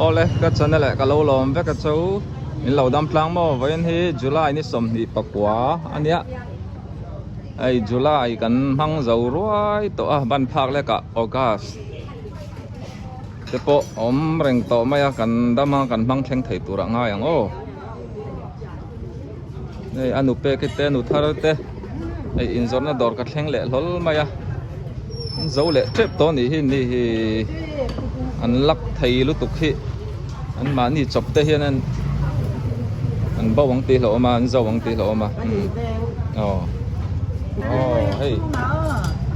Awle ka channel eh ka lo lawm vek a chu min lo dam tlang maw vawiin hi July ni 24 ania hei July kan hmang zo ruai tawh a ban phak lek ah August te pawh awm reng tawh mai a kan dam a kan hmang thleng thei tur ah ngai ang aw hei a nu pek te nu thar te hei inzawrhna dawr ka thleng leh hlawl mai a an zo leh tep tawh anih hi ni hi an lak thei lutuk hi an mahni chawp te hian an an bo ang tih hlauhawm a an zo ang tih hlauhawm a aw aw hei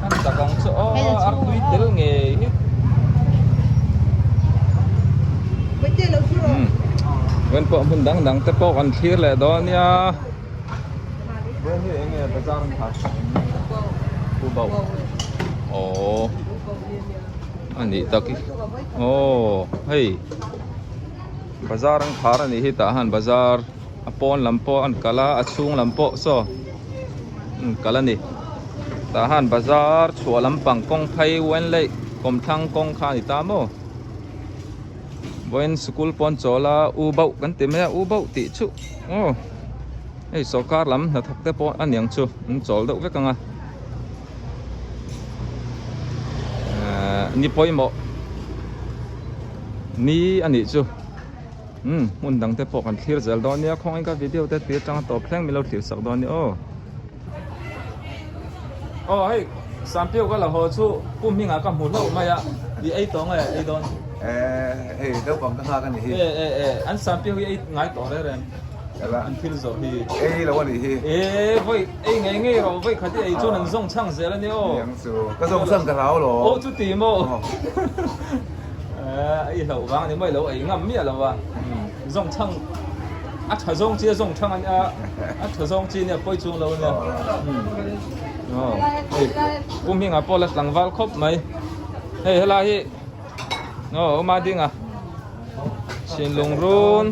an chak ang chu aw artui tel ngei hi. Wen pawh hmun dang dang te pawh kan thlir leh dawn nia. Wen hi eng nge bazar an phah? Pu Bauh. Aww. A nih tak hi. Aww hei bazar an khar a nih hi tah han bazar a pawn lam pawh an kal a a chhung lam pawh saw an kal a ni. Tah han bazar chhuah lampang kawng phei wen leh kawmthlang kawng kha a ni ta maw? Vawiin sikul pawn chawl a u bauh kan ti mai a u bauh tih chu aw hei sawrkar lam hnathawk te pawh a niang chu an chawl deuh vek ang a ehh ni pawimawh ni a nih chu umm hmun dang te pawh kan thlir zel dawn nia khawngaih ka video te tir atanga tawp thleng min lo thlir sak dawn nia aw. Aw hei Sampiau ka la haw chu pu hmingah ka hmu hlauh mai a, i ei tawh nge ei dawn? Eh hei naupang ka nghak a nih hi. Eh eh eh an Sampiau hi ei ngai tawh reng reng an thil zawrh hi. Ei lo a nih hi. Eh vawi ei ngei ngei rawh vawi khat i ei chuan an zawng chhang zel a nia aw. Niang chu ka zawng chhang ka hlau lo. Aw chuti maw? Eh i hlauh vang a ni maw i lo ei ngam miah lo a zawng chhang. A tha zawng chi a zawng thang a nia a tha zawng chi nia pawi chung lo nia aw hei pu hmingah pawh la tlangval khawp mai hei helai hi aw awma ding a chhinlung run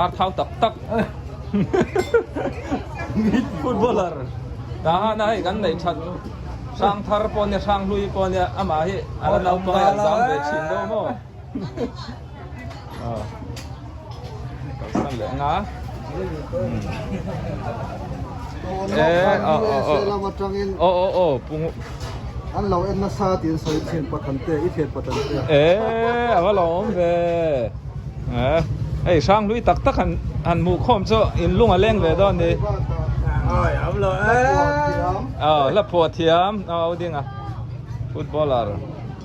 ar thau tak tak footballer tah hana hei kan neih that hrang thar pawh nia hrang hlui pawh nia amah hi a la naupang a zam ve thin deuh maw. Kalsan leh anga eh oh oh oh oh oh oh pung an lo en nasa tih an sawi thin pathan te i thian pathan te eh a va lo awm ve eh hei hrang hlui tak tak han han hmuh khawm chu in lung a leng ve dawn ni oi am lo eh oh la phuah thiam oh ding a footballer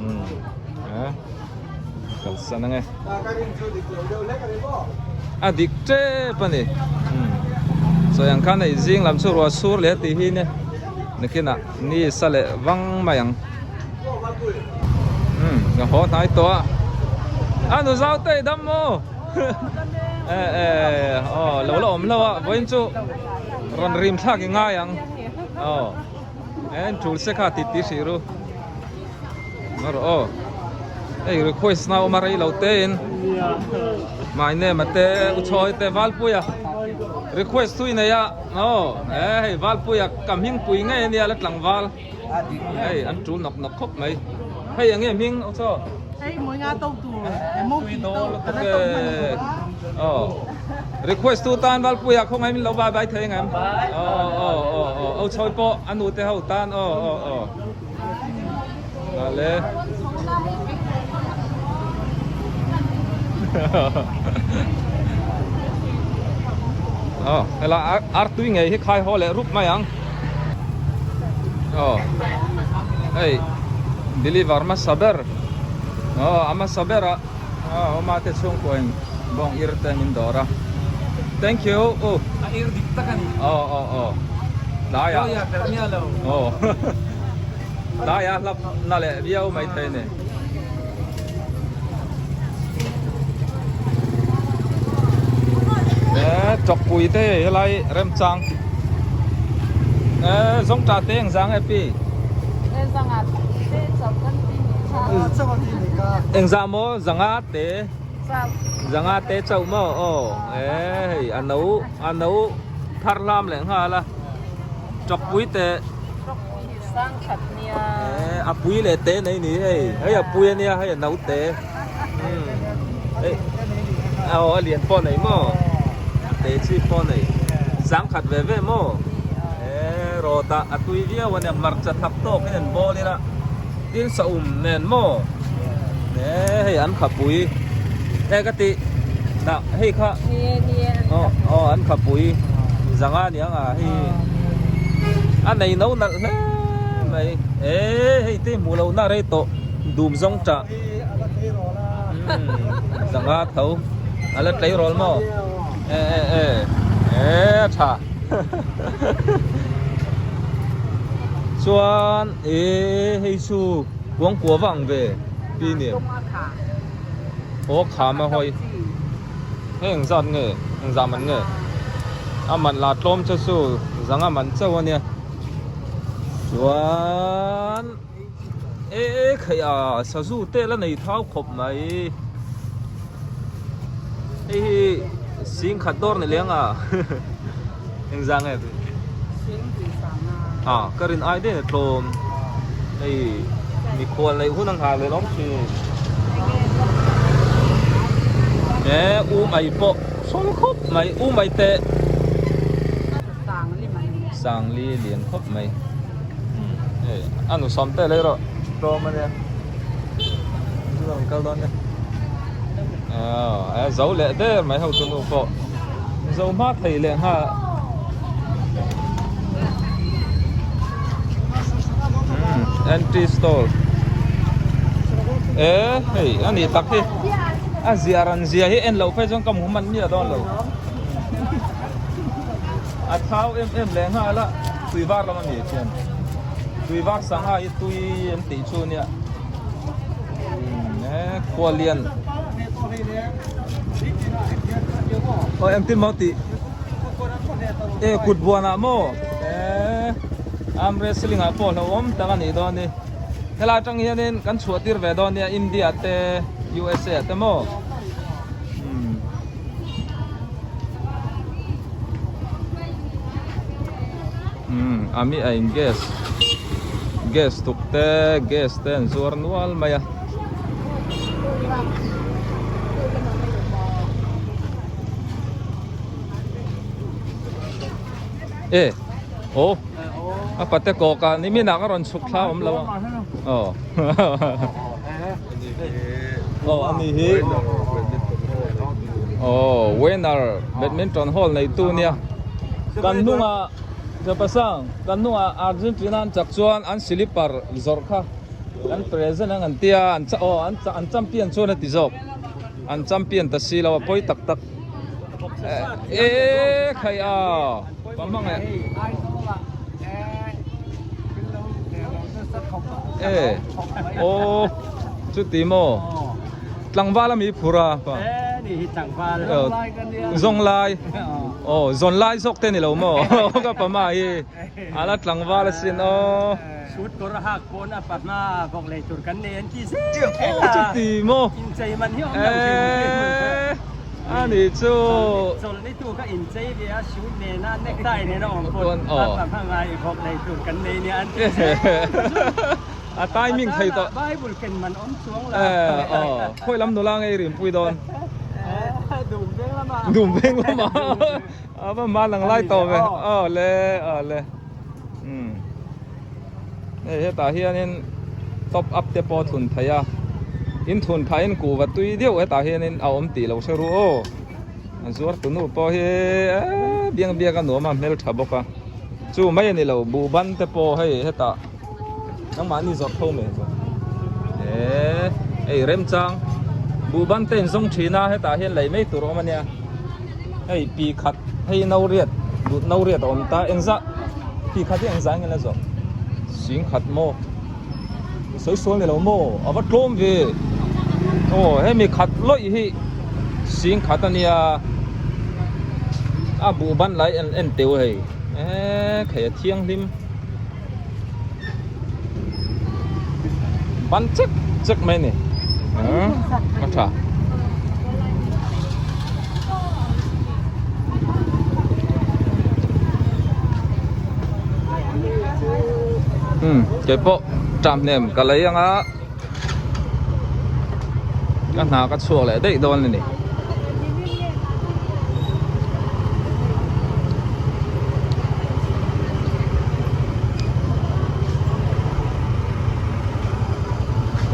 um eh Kalsan ange. A dik tep a ni. Sawi ang khan hei zing lam chu ruah sur leh tih hi nia nakinah ni sa leh vang mai ang. Umm ka haw hnai tawh a. A nu zau te i dam maw? Eh eh aw lo la awm lo a vawiin chu rawn rim thlak i ngai ang. Aw en tul se kha ti ti hrih ru. Ngarawh aw hei request na awm a rei lo te in my name a te u chhawi te Valpuia request thui nei a aw e hei Valpuia ka hming pui ngei ania la tlangval hei an tul nawk nawk khawp mai hei enge hming u chaw hei mawi nga to tur emo ti to kana to hman aw request tu tan Valpuia khawngaih min lo bye bye thei angem aw aw aw aw u chhawi pawh a nu te ho tan aw aw aw Vale. Oh, hela artui ngei hi khai haw leh rup mai ang. Oh. Hei, deliver hmasa ber. Oh, a hmasa ber a. Oh, awma te chhungkua in bawng ir te min dawr a. Thank you. Oh. A ir dik tak a ni. Oh, oh, oh. Tlai ah. Lawia ber nia lo. Oh. Tlai ah hlap na leh viau mai thei ni. Eh, chawkpui te hei helai remchang. Eh, zawngṭah te eng zang e pi? Eng zah maw? Zanga te. Zanga te chauh maw? Aw, eh hei a no a no thar hlam leh nghal a. Chawkpui te. Eh, a pui leh te nei ni hei. Hei a pui a nia, hei a no te. Hei aw a lian pawh nei maw a te chi pawh nei sangkhat ve ve maw eh rawt ah a tui viau a nia hmarcha thak tawk in an bawl ila tin saum nen maw eh hei an khapui eh ka tih dah hei kha aw aw an khapui zanga aniang a hei a nei no nalh hle mai eh hei te hmuh loh na rei tawh dum zawng tah. Zanga tho a la tleirawl maw e e e e a tha chuan e hei chu kuangkua vang ve pi nen aw kham a hawi hei eng zat nge eng zah man nge a man la tlawm che chu zanga man chauh a nia chuan. E e khaih a sazu te la nei thau khawp mai hei hi sing khat dawr ni leng a engzah nge a ka rin ai daih a tlawm hei mikhual neih hun a nghah leh lawm thin e u mai pawh sawi khawp mai u mai te Sangli lian khawp mai hei a nu sawm te lei rawh tlawm a nia chu rawn kal dawn nia a zo leh der mai ho chu nu pawh zo hma thei leh nghal entry stall e hei a nih tak hi a zia ran zia hi en loh phei chuan ka hmu hman miah dawn lo. A thau em em leh nghal a, tui var lam a ni chuan tui var sangha hi tui an tih chu nia e khua lian aw engtin maw tih e kut buan ah maw e arm wrestling ah pawh hlauhawm tak a nih dawn ni helai atang hianin kan chhuah tir ve dawn nia India te USA te maw. Umm a mi a in gas gas tuk te gas te an zuar nual mai a. E aw a pate kawk a nimin ah ka rawn chhuk thla awm lo a aw aw ani hi aw winner badminton hall nei tu nia kan hnungah Japasang kan hnungah Argentina an chak chuan an slipper zawrh kha an present ang an tia an aw an champion chuan a ti zawk an champion ta si lo a pawi tak tak. E khai a pa hmangaih e aw chuti maw tlangval ami phur a pa zawng lai aw zawn lai zawk te ni lo maw ka pa ma hi ala tlangval asin aw Sut kawr a hak pawn a pahma vawk lei tur kan nei an ti zel a chuti maw inchei man hi awm lo e a ni chu chawlh ni tu kha inchei ve a suit nena necktie nena awm pawn a pahma ngai vawk lei tur kan nei nia an ti zel a timing thei tawh bible ken man awm chuang la aw khawi lam nula ngei rinpui dawn dum veng lama dum veng lama a va hma lang lai tawh ve aw le aw le umm hei hetah hianin top up te pawh a thun theih a in thun phah in kuhva tui deuh hetah hianin a awm tih lo hre ru aw a zuar tu nu pawh hi eee biang biak a nuam a hmeltha bawk a chu mai a ni lo buhban te pawh hei hetah nangmahni zawrh tho mai chu eee hei remchang buhban te in zawng thin a hetah hian lei mai tur a awm a nia. Hei pi khat hei no riat duh no riat a awm ta engzah pi khat hi engzah nge la zawh sing khat maw sawi sual ni lo maw a va tlawm ve aw hemi khat lawih hi sing khat a nia a buh ban lai en en teu hei eee khei a thianghlim ban chek chek mai ni a tha um keipawh ṭam hnem ka lei anga. Ka hna ka chhuak leh daih dawn a ni.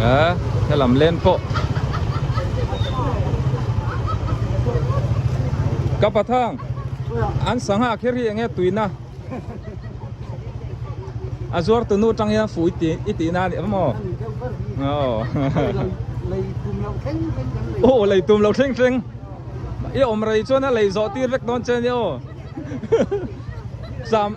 A helam len pawh ka pathang an sangha kher hi enge tuina a zuar tunu tang hian fu i tih na a ni maw aw lei tum lo thleng thleng i awm rei chuan a lei zawh tir vek dawn che a nia aw zam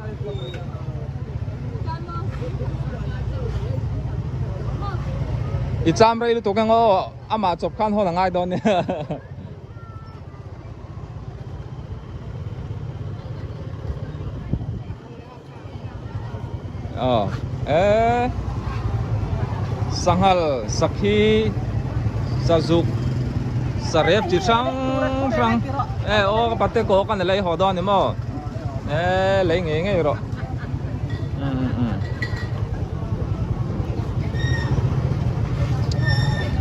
i cham rei lutuk ang aw amah chawp khan hawn a ngai dawn nia. Aw eh sanghal sakhi sazuk sarep chi hrang hrang eh aw ka pate kaw ka ni lei haw dawn a ni maw eh lei ngei ngei rawh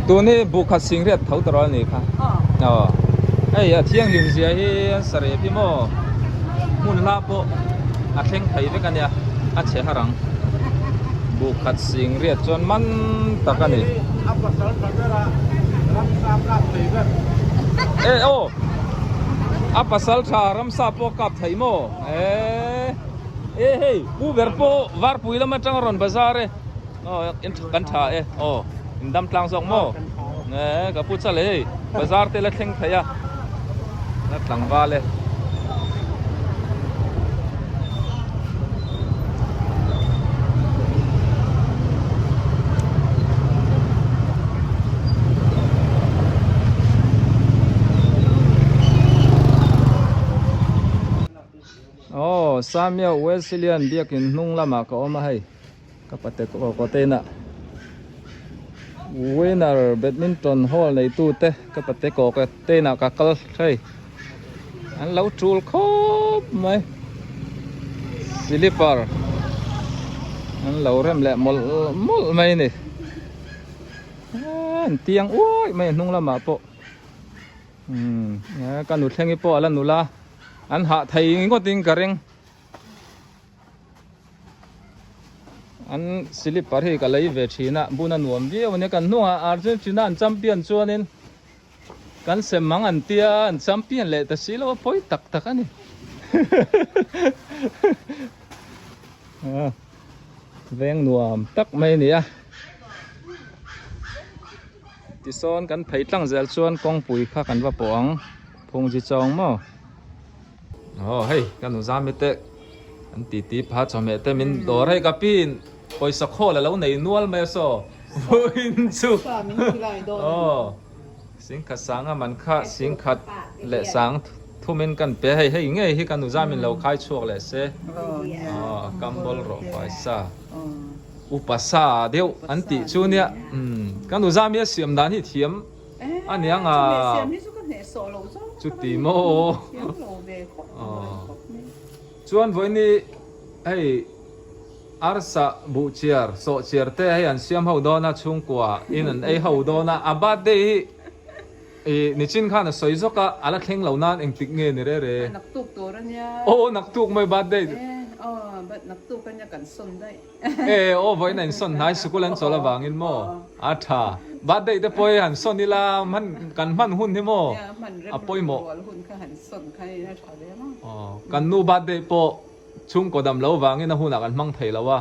Tun hi bukhat singriat tho ta rawh a ni kha. Aw. Hei a thianghlim zia hi an sa rep hi maw hmun hla pawh a thleng thei vek a nia a chhe har ang. Bukhat singriat chuan man tak a ni. E aw a pasal tha ramsa pawh a kap thei maw e. E hei pu ber pawh varpui lam atang a rawn bazar e aw in kan tha e aw in dam tlang zawk maw e ka pu chal e hei bazar te la thleng thei a la tlangval e. Aw Samia Wesleyan biakin hnung lamah ka awm a hei ka pate kawtena winner badminton hall neitu te ka pate kawtena ka kal hei an lo tul khawp mai slipper an lo rem leh mawlh mawlh mai a ni an tiang uaih mai a hnung lamah pawh. Umm ka nu thlengi pawh a la nula an hah thei ngawtin ka ring an slipper hi ka lei ve thin a bun a nuam viau a nia kan hnungah Argentina an champion chuanin kan sem mang an tia an champion leh ta si lo a pawi tak tak a ni veng nuam tak mai a ni a. Tisawn kan phei tlang zel chuan kawngpui kha kan va pawh ang phungji chawng maw. Aw hei ka nu zami te an ti ti pha chawhmeh te min dawr hei ka pin pawisa khawl a lo nei nual mai a saw vawiin chu aw singkhat sanga man kha singkhat leh sang thumin kan pe hei hei ngei hi ka nu zamin lo khai chhuak leh se aw kam bawl rawh paisa. Upa sa deuh an tih chu nia umm ka nu zami a siam dan hi thiam a nia nga chuti maw chuan vawiini hei arsa buh chiar sawh chiar te hei an siam ho dawn a chhungkua in an ei ho dawn a a birthday hi i nichin khan a sawi zawk a a la thleng lo nan engtik nge ni re re? Naktuk tur a nia. Aw naktuk mai birthday. Aw but naktuk a nia kan sawn daih. E aw vawiin a insawn hnai sikul an chawl avangin maw a tha. Birthday te pawh hi han sawn ila hman kan hman hun hi maw a pawimawh. Hun kha han sawn kha a tha ve maw. Aw kan nu birthday pawh chhungkaw dam lo vangin a hunah kan hmang thei lo a,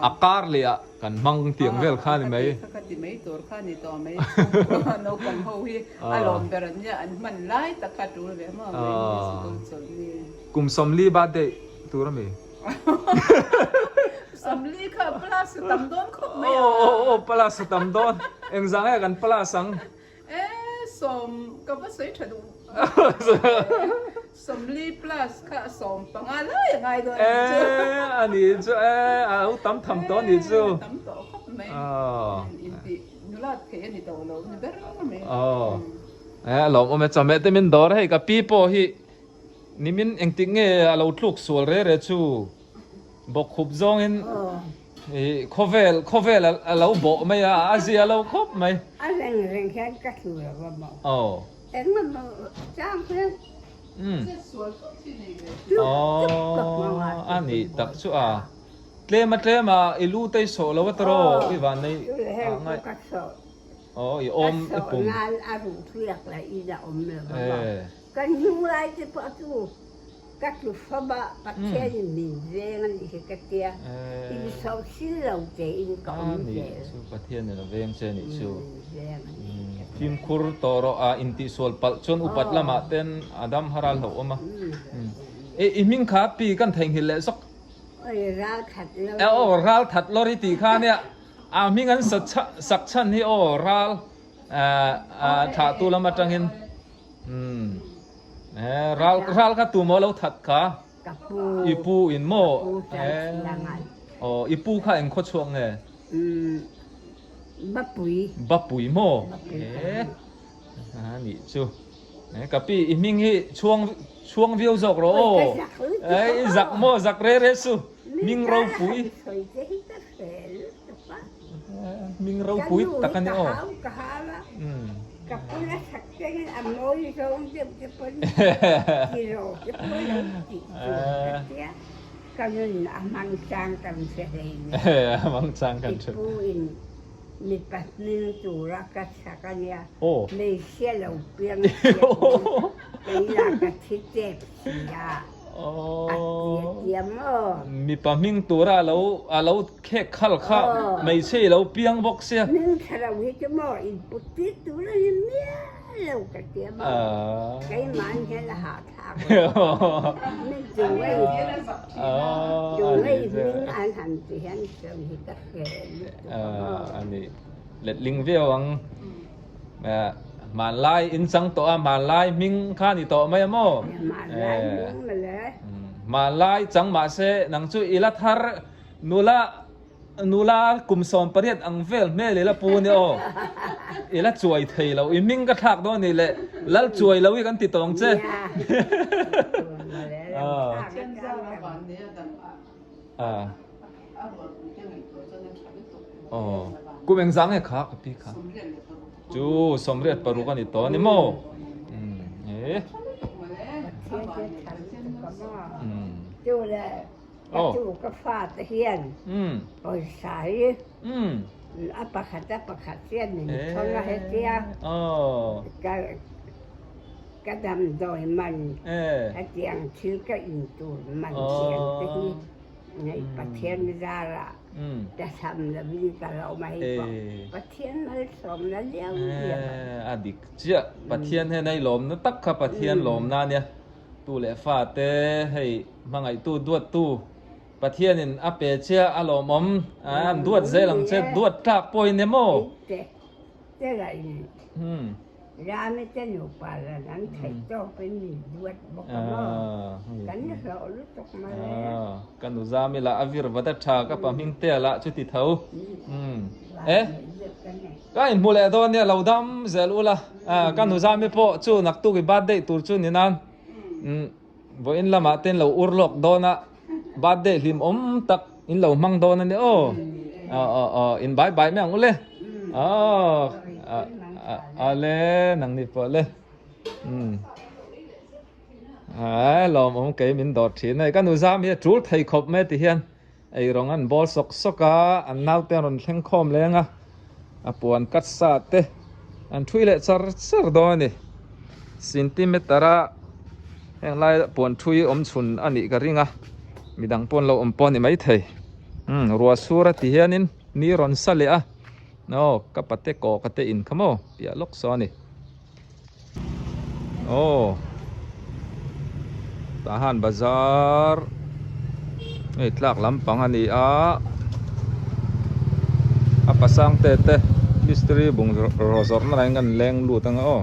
a kar leh ah Kan hmang tiang vel kha ni mai. Ka kha ti mai tur kha ni tawh mai. Chhungkua naupang ho hi a lawm ber an nia, an hman lai tak kha tul ve maw mai ni sikul chawlh ni. Kum 40 birthday tur a mi? 40 kha plus tam dawn khawp mai a. Aw aw aw plus tam dawn. Engzah nge kan plus ang? E sawm ka va sawi tha duh 40 plus kha 15 lai a ngai dawn anih chu. E a nih chu e a lo tam tham tawh anih chu. Tam tawh khawp mai. Intih nulat theih a ni tawh lo ni ber mai. Aw e a lawmawm e chawhmeh te min dawr hei ka pi pawh hi nimin engtik nge a lo tluk sual re re chu bawkkhup zawngin. I khawvel khawvel a lo bawh mai a, a zia lo khawp mai. A reng reng hian ka hlu lo a maw. Aw. Engemaw chang hian Aw a nih tak chu a. Tlem a tlem a i lu te i sawh lo a tawrh i van nei ah ngai. Aw i awm i pum. Ka sawh nan a ruh hriak leh in a awm lo a maw. Kan hnung lai te pawh chu Ka tlu fam a, Pathianin min veng a nih hi ka tia, insawh sil lo tein ka awm zel. Nih chu Pathianin a veng che nih chu. Min veng a nih hi ka tia. Fimkhur tawh rawh a intihsual palh chuan upat lamah ten a dam haral hlauh awm a. I hming kha pi kan theihnghilh leh zawk. Oi ral that lawr. Aw ral that lawr i tih kha nia a hming an sak chhan hi aw ral thlah tu lam atangin. Eh, ral ral kha tu maw lo that kha? Ka pu. I pu in maw? Ka pu chan chiang ai. Oh, i pu kha eng khaw chhuak nge? Um, Bapui. Bapui maw? Bapui. Eh, a nih chu. Eh, ka pi i hming hi chhuang chhuang viau zawk rawh aw. Oi, ka zak lutuk. Eh, i zak maw? Zak re re su. Hming ropui. Mi sawi te hi ka hre lutuk a. Hming ropui tak a ni aw. Ka nu hi ka hau ka hau a. Ka pula sak tengin a mawi zawng deuh te pawn tiraw te pawh lo tih tur ka tia. Ka nun a hmang chang kan hre hlei nen. A hmang chang kan hre. I pu in mipa hming tura ka sak a nia. Hmeichhia lo piang sia in kei lah ka thi tep si a. A tia tia maw? Mipa hming tura a lo khek khal kha hmeichhe i lo piang bawk sia. Hming tha lo hi chu maw in put tir tur a ni mial lo ka tia maw? Keimah an hian a hahthlak lo. Min chungei chungei hming an han ti hian sawi hi ka hre lutuk a maw? A ni letling viau ang. Hmanlai in chang tawh a, hmanlai hming kha ni tawh mai a maw? Hmanlai hming mawle. Hmanlai chang mahse nang chu i la thar nula nula kum 18 ang vel hmel i la pu nia aw. I la chuai thei lo, i hming ka thlak dawn ni le lal chuai lo hi kan ti tawng che. Aw, kum engzah nge kha ka pi kha? Chu 86 a ni tawh a ni maw? E. Chu le ka tu ka fa te hian pawisa hi a pakhat a pakhat hian min thawn a hetia ka Ka damdawi man hetiang thil ka in tur man thian te hi ngaih Pathian zarah ka tham lovin ka lo awm a hei pawh Pathian malsawmna liau liau a ni. A dik chiah, Pathian hian hei lawmna tak kha Pathian lawmna ania, tu leh fa te hei hmangaihtu duattu Pathianin a pe chiah a lawmawm an duat zel ang che, duat tlak pawhin emaw. Te te lah in. Rami te nupa ran an theih tawpin min duat bawk a maw? Kan hlawh lutuk mawle. Ka nu Zami lah a vir vat a tha, ka pa Hmingtea lah chuti tho. E, ka inhmu leh dawn nia, lo dam zel ula. Ka nu Zami pawh chu naktuk i birthday tur chu ni nan vawiin lamah te in lo ur lawk dawn a, birthday hlimawm tak in lo hmang dawn a ni aw. Aw aw aw in bye bye mai ang ule. Aw ale nang ni pawh le. Um. Ai lawm awm kei min dawr thin hei ka nu zam hi a tul thei khawp mai ti hian ei rawng an bawl sawk sawk a an naute an rawn thleng khawm leng a a puan cut sa te an thui leh char char dawn a ni centimeter a Heng lai puan thui awm chhun a nih ka ring a, midang pawn lo awm pawh a ni maithei. Umm ruah sur a ti hianin ni rawn sa leh a, aw ka pate kaw ka te in kha maw piah lawk saw a ni. Aw tah han bazar hei tlak lampang a ni a, a pasang te te mistiri bung rawh zawrhna lah in kan leng lut ang aw.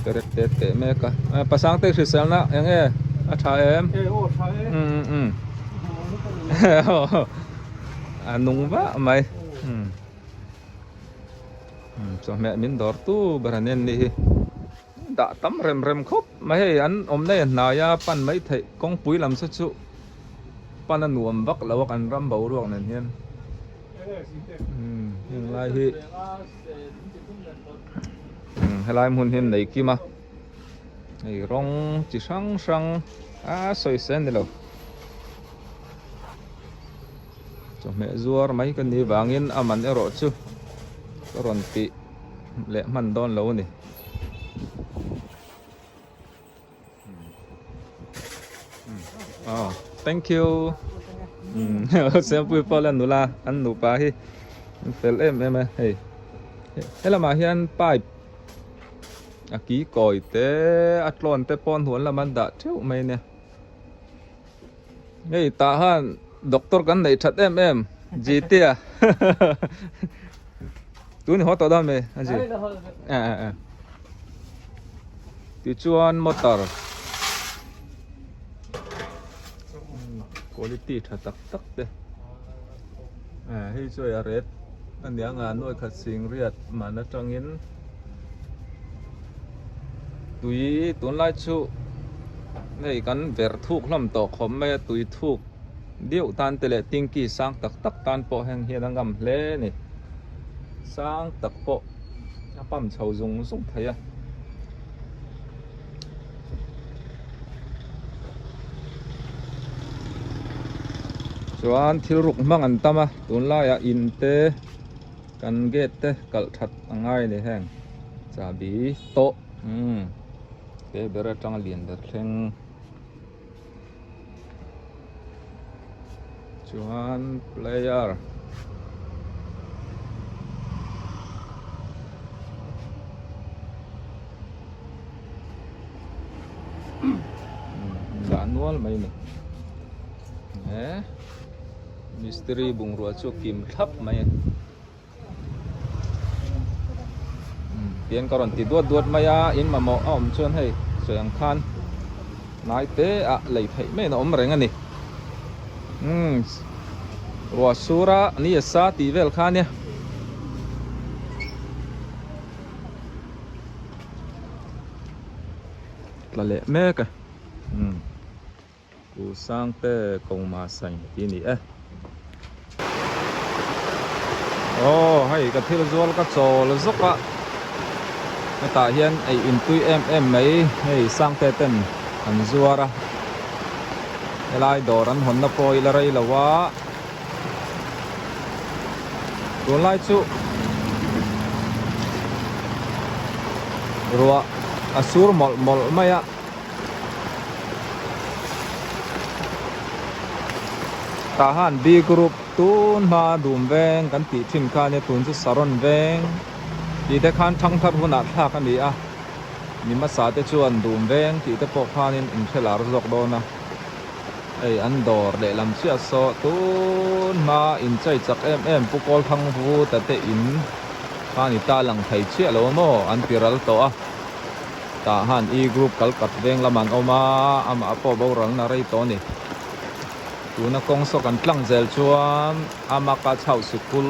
Terek te teh mek a pasang te hriselna eng nge a tha em um a nung vah mai chawhmeh min dawr tu ber an en nih hi. Dah tam rem rem khawp mai hei an awmna hi a hnai a pan mai theih kawngpui lam saw chu pan a nuam vak lo a kan ram boruak nen hian umm heng lai hi umm helai hmun hi an nei kim a hei rawng chi hrang hrang a sawi se a ni lo. Chawhmeh zuar mai ka nih vangin a man erawh chu ka rawn tih leh hman dawn lo a ni. Oh, thank you. Siampui pawh la nula an nupa hi an fel em em a hei. He lamah hian pipe a ki kawi te a tlawn te pawh hnuan lam an dah theuh mai nia. Hei tah khan doctor kan neih that em em Jitia tun i haw tawh dawn mai a ji eh eh eh tichuan motor quality tha tak tak te eh hei chu a red a nia nga nuai khat sing riat man atangin tui tunlai chu hei kan ver thuk hlawm tawh khawp mai a tui thuk deuh tan te leh tingki sang tak tak tan pawh heng hian a ngam hle a ni sang tak pawh a pump chho zung zung thei a. Chuan thil ruk hmang an tam a tunlaiah in te. Kan gate te kalh that a ngai a ni heng chahbi tawh umm te ber atanga lian ber thleng chuan player dah nual mai a ni he. Mistiri bungrua chu kim thlap mai a tian ka rawn ti duat duat mai a in mamawh a awm chuan hei sawi ang khan hnai te ah lei theih mai in a awm reng a ni umm ruah sur a ni a sa tih vel kha ania. Tla leh mek a umm. Ku Sangte Koma sain ti ni e. Aw hei ka thil zual ka chawl zawk a hetah hian ei in tui em em mai hei Sangte ten an zuar a helai dawr an hawnna pawh ila rei lo a tunlai chu ruah a sur mawlh mawlh mai a. Tah han B group tun hma dum veng kan tih thin kha ania tun chu Saron veng tih te khan thangthar hunah thlak a ni a mi hmasa te chuan dum veng tih te pawh khanin inhre lar zawk dawn a hei an dawr lehlam chiah saw tun hma inchei chak em em Pu Kawlthang Vuta te in kha ni ta lang thei chiah lo maw an ti ral tawh a. Tah han E group kal kat veng lam an awm a, amah pawh boralna rei tawh a ni. Tuna kawng saw kan tlang zel chuan amaka chhoh sikul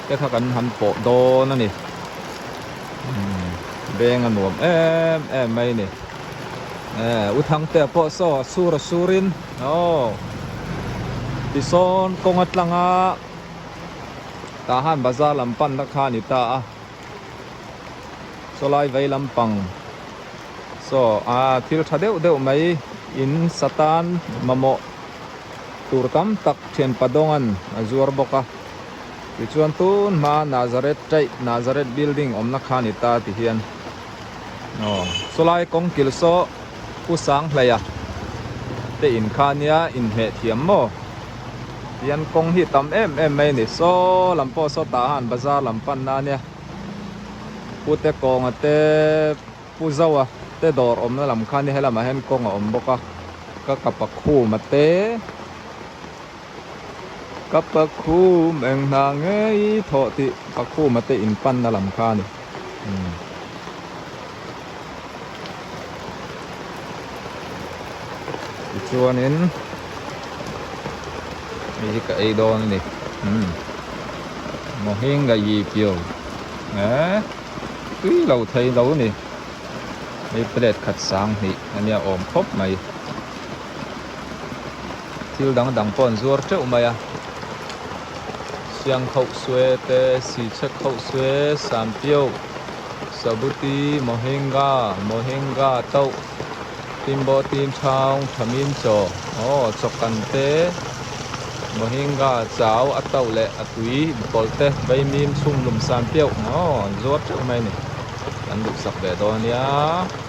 te kha kan han pawh dawn a ni. Umm veng a nuam em em mai a ni. Eh U Thangtea pawh saw a sur a surin aw tisawn kawng a tlang a, tah han bazar lam panna kha a ni ta a. Sawlai vei lampang saw a thil tha deuh deuh mai in satan mamawh tur tam tak thian padawngan a zuar bawk a tichuan tun hma Nazareth chaih Nazareth building awmna kha a ni ta ti hian aw sawlai kawng kil saw Pu Sanghlaia te in kha nia inhmeh thiam maw tihian kawng hi tam em em mai a ni saw lam pawh saw tah han bazar lam pan na ania Pu te kawnga te Pu Zoa te dawr awmna lam kha nia helamah hian kawng a awm bawk a ka kapakhum a te kapakhum eng hna ngei thawh tih pakhum a te in panna lam kha a ni umm. Tichuanin hei hi ka ei dawn a ni umm mohinga yi pio eh tui lo thei lo a ni. Hei plate khat 2000 ania awm khawp mai. Thil dang dang pawh an zuar teuh mai a. Siang khauh sue te, sichhe khauh sue, sampiau, sabuti, mohinga, mohinga tauh, timbo tim chhang, thamim chaw, aw chawkan te, mohinga chau a tauh leh a tui pawlh te, vaimim chhum lum sampiau, aw an zuar teuh mai a ni. Kan duhsak ve dawn ania.